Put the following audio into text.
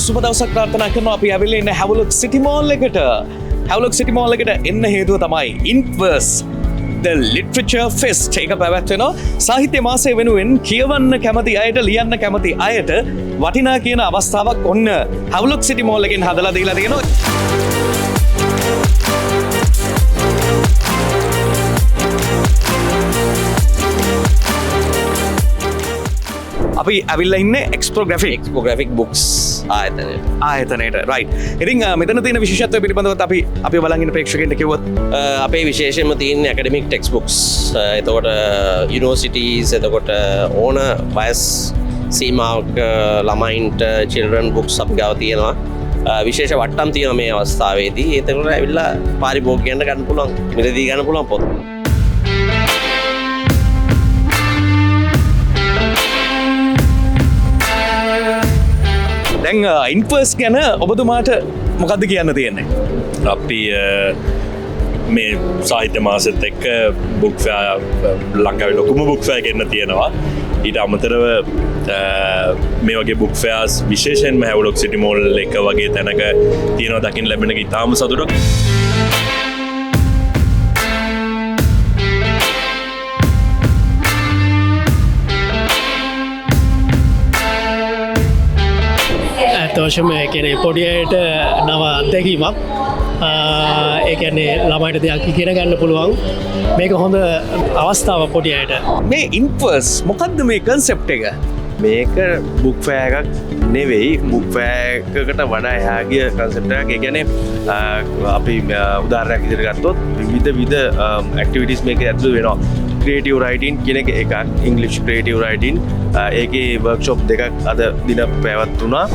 සුබ දවසක් ප්‍රාර්ථනා කරනවා. අපි ඇවිල්ලා ඉන්නේ හැවලොක් සිටි මෝල් එකට. හැවලොක් සිටි මෝල් එකට එන්න හේතුව තමයි ඉන්වර්ස් The Literature Fest එක පැවැත්වෙනවා. සාහිත්‍ය මාසය වෙනුවෙන් කියවන්න කැමති අයට, ලියන්න කැමති අයට වටිනා කියන අවස්ථාවක් ඔන්න හැවලොක් සිටි මෝල් එකෙන් හදලා දීලා තියෙනවා. අපි ඇවිල්ලා ඉන්නේ expo graphic expo graphic books ආයතනයට. ආයතනයට. රයිට්. ඉතින් මෙතන තියෙන විශේෂත්වය පිළිබඳව අපි අපි බලන් ඉන්න ප්‍රේක්ෂකයන්ට කිව්වොත්, අපේ විශේෂයෙන්ම තියෙන ඇකඩමික් ටෙක්ස්ට් බුක්ස්. එතකොට යුනිවර්සිටීස්, එතකොට ඕන වයස් සීමාවක ළමයින්ට චිල්ඩ්‍රන් බුක්ස් අපි ගාව තියෙනවා. විශේෂ වට්ටම් තියෙනවා මේ අවස්ථාවේදී. එතකොට ඇවිල්ලා පාරිභෝගිකයන්ට ගන්න පුළුවන්, මිලදී ගන්න පුළුවන් පොත්. දැන් ඉන්වර්ස් ගැන ඔබතුමාට මොකද්ද කියන්න තියෙන්නේ? අපි මේ සාහිත්‍ය මාසෙත් එක්ක බුක් ෆෙයා, ලංකාවේ ලොකුම බුක් ෆෙයා එක එන්න තියෙනවා. ඊට අමතරව මේ වගේ බුක් ෆෙයාස් විශේෂයෙන්ම හැවලොක් සිටි මෝල් එක වගේ තැනක තියෙනවා දකින්න ලැබෙන එක ඉතාම සතුටක්. ඇත්ත වශයෙන්ම ඒ කියන්නේ පොඩි අයට නව අත්දැකීමක්. ඒ කියන්නේ ළමයිට දෙයක් ඉගෙන ගන්න පුළුවන්. මේක හොඳ අවස්ථාවක් පොඩි අයට. මේ ඉන්වර්ස් මොකද්ද මේ කන්සෙප්ට් එක? මේක බුක් ෆෙයා එකක් නෙවෙයි, බුක් ෆෙයා එකකට වඩා එහා ගිය කන්සෙප්ට් එකක්. ඒ කියන්නේ අපි උදාහරණයක් විදිහට ගත්තොත් විවිධ විවිධ ඇක්ටිවිටීස් මේක ඇතුළු වෙනවා. ක්‍රියේටිව් රයිටින් කියන එක එකක්, ඉංග්‍රීසි ක්‍රියේටිව් රයිටින්. ඒකේ වර්ක්ෂොප් දෙකක් අද දින පැවැත්වුණා.